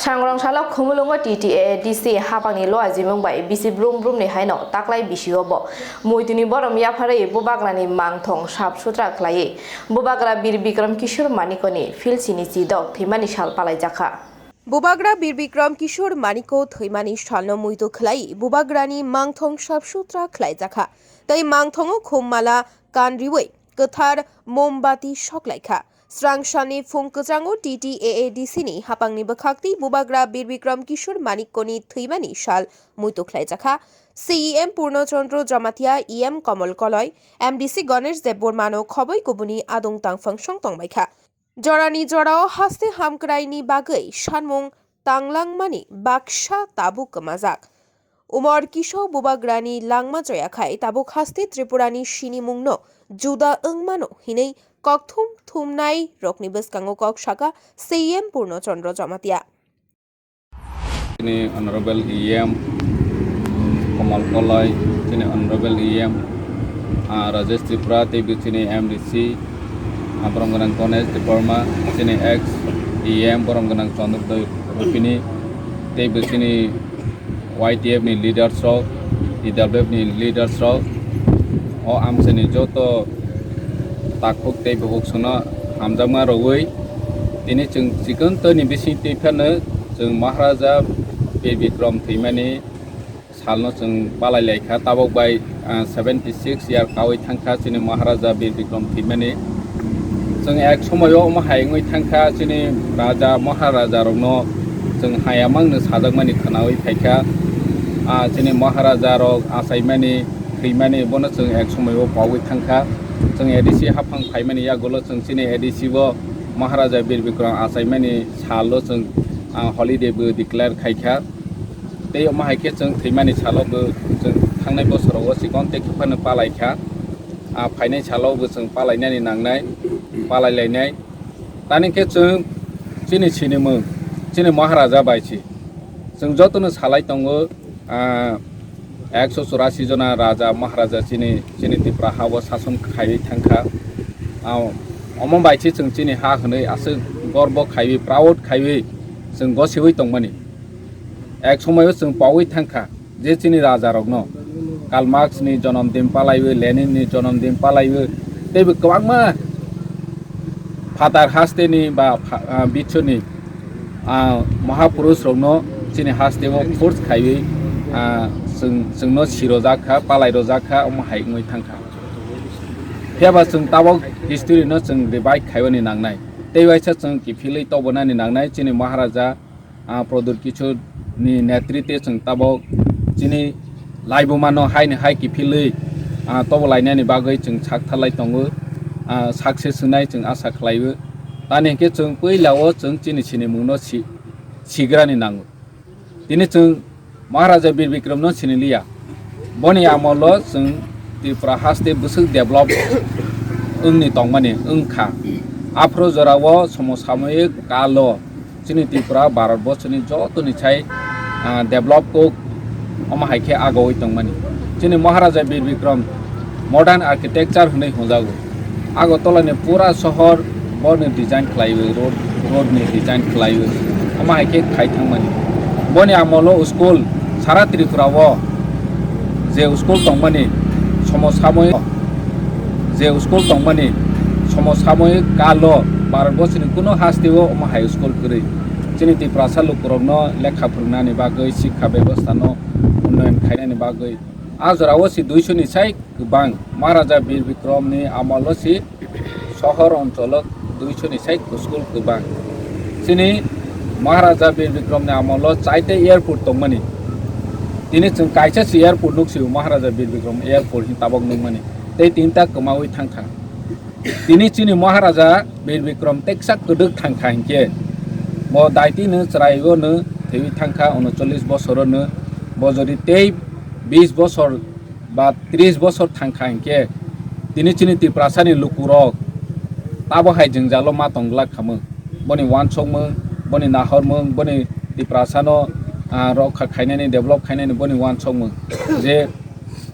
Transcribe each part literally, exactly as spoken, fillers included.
Sangrong salo Khumulwngo T T A A D C hapangni loajimung bai bisi brum brumni haino taklai bisio bo muituni borom yapharwi bubagrani mangthong sap sutra khlaiwi bubagra Bir Bikram Kishore Manikoni philsini chidok thwimani sal palaijakha. Bubagra Bir Bikram Kishore Maniko thwimani salno muito khlaiwi bubagrani mangthong sap sutra khlaijakha tei mangthongo khummala kanriwi kwthar mombati soklaikha. Srang salni phung kwchango T T A A D C ni hapangni bwkhaktwi bubagra Bir Bikram Kishore Manikkoni thwimani sal muito khlaijakha. C E M Purno Chandra Jamatia, E M Komol Koloi, M D C Ganesh Debbarmano khoboi kubuni adung tangphang song tongbaikha. Jorani jorao haste hamkraini bagwi sanmung tanglangmani baksa tabuk kwmajak. Umor kiso bubagrani langma joyakhai tabuk haste Tripurani sinimungno juda wngmano hinwi kokthum thumnai rokni bwskango kok saka C E M Purno Chandra Jamatia. Chini Honorable E M Kamal Kolai, chini Honorable E M, ah, Rajesh Tripura, tei bo chini M D C, ah, borom gwnang Ganesh Debbarma, chini ex E M borom gwnang Chandrodaya Rupini, tei bo chini Y T F ni leaders rok, T W F ni leaders rok, o amchaini joto takhuk tei bukhuk songno hamjakma rwui tini chwng chikon twi ni bising twi phano chwng Maharaja Bir Bikram thwimani salno chwng palai lai kha. Tabok bai, ah, seventy six year kaui thang kha chini Maharaja Bir Bikram thwimani. Chwng ek somoio omo hai wngwi thang kha, chini raja Maharaja rokno chwng hayamangno sajakmani khwnaui phai kha. Ah, chini Maharaja rok achaimani, thwimani bono chwng ek somoio paui thang kha. Chwng A D C haphang phaimani yagulo chwng chini A D C bo Maharaja Bir Bikram achaimani salo chwng, ah, holiday bo declare khai kha. Tei omo hai khe chwng thwimani salo bo chwng thangnai bosoro o chikon tei khe phano palai kha. Ah, phainai salo bo chwng palainani nangnai, palai lainai. Tani khe chwng chini sinimung, chini Maharaja bai si. Chwng jotono salai tongo, ah, ekso churasi jona raja, Maharaja chini, chini Tripura ha-o sason khaiwi thang kha. Ah, omo bai si chwng chini ha hwnwi aswk gorbo khaiwi, proud khaiwi chwng gosiwi tongmani. Ek somoio chwng paui thang kha je chini raja rokno Karl Marx ni jonom din palaiwi, Lenin ni jonom din palaiwi, teibo kwbangma phatar haste ni ba pha-, ah, bichoni, ah, mahapurush rokno chini haste o force khaiwi, ah, chwng, chwngno sirojak kha, palai rojak kha, omo hai wngwi thang kha. Phiya ba chwng tabok history no chwng revive khaiyani nangnai, tei waisa chwng kiphilwi tobonani nangnai chini Maharaja ah, Pradyut Kishore ni netritwe chwng tabok chini laibuma no haini hai kiphilwi, ah, tobo lainani bagwi chwng sak tharlai tongo, ah, success wngnai chwng asa khlaio. Tani hinkhe chwng puila o chwng chini sinimung no si-, sigrani nango. Tini chwng Maharaja Bir Bikram no siniliya. Boni amolo chwng Tripura haste bwswk develop wngni tongmani wngkha. Aphuru jorao somo samoyik kalo chini Tripura Bharat borsoni jotoni sai, ah, develop kok omo hai khe agoui tongmani. Chini Maharaja Bir Bikram modern architecture hwnwi hwnjago. Agartala ni pura sohor boni design khlaiwi, road, road ni design khlaiwi, omo hai khe khai thangmani. Boni amolo school sara Tripura o je school tongmani somo samoi, je school tongmani somo samoi kalo Bharat borsoni kuno haste o omo hai school kwrwi. Chini Tiprasa lukurokno lekha phwrwngnani bagwi, sikha bebostha no unnayan khainani bagwi a jorao si duiso ni sai kwbang Maharaja Bir Bikram ni amolo si sohor oncholo duiso ni sai school kwbang. Chini Maharaja Bir Bikram ni amolo chaite airport tongmani. Tini chwng kaisa si airport nuksio Maharaja Bir Bikram airport hin tabok nukmani. Tei tinta kwmaui thangkha. Tini chini Maharaja Bir Bikram teksa kwdwk thangkha hinkhe bo daitino chwraio no thwiwi thangkha, unocholish bosoro no. Bo jodi tei bis bosor ba tris bosor thangkha hinkhe tini chini Tiprasani lukurok tabo hai jwngjalo ma tongglak khamung. Boni uansukmung, boni nahormung, boni Tiprasano, ah, rokha khainani, develop khainani boni uansukmung je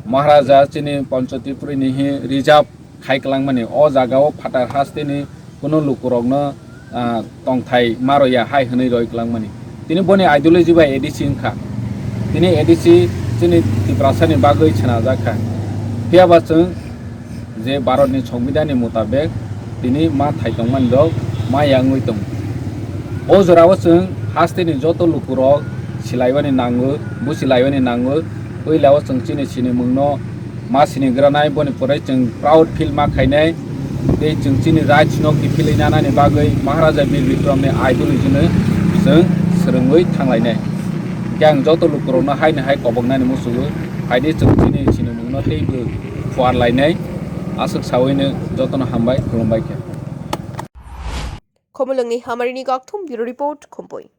Maharaja chini Pancho Tripuri ni hi reserve khai kwlangmani, o jagao phatar hasteni kuno lukurokno, ah, tongthai maroya hai hwnwi roi kwlangmani. Tini boni ideology bai A D C wngkha. Tini A D C chini Tiprasani bagwi swnajak kha. Phiyaba chwng je Bharatni Songbidanni mutabek tini ma thai tongmani rok ma yangwi tongo. O jorao chwng hasteni joto lukurok silaiwani nango, busilaiwani nango. Puilao chwng chini sinimungno ma sinigranai, boni pore chwng proud feel ma khainai. Tei chwng chini rights no kiphilwi nanani bagwi Maharaja Bir Bikramni ideology no chwng swrwngwi thanglainai. Hwnkhe ang joto lukurokno haino hai koboknani muchungo, phaidi chwng chini sinimungno teibo phuarlainai. Aswk saui no jotono hambai, khulumbai khe. Khumulwngni Hamarini Kokthum, Bureau Report, Khumpui.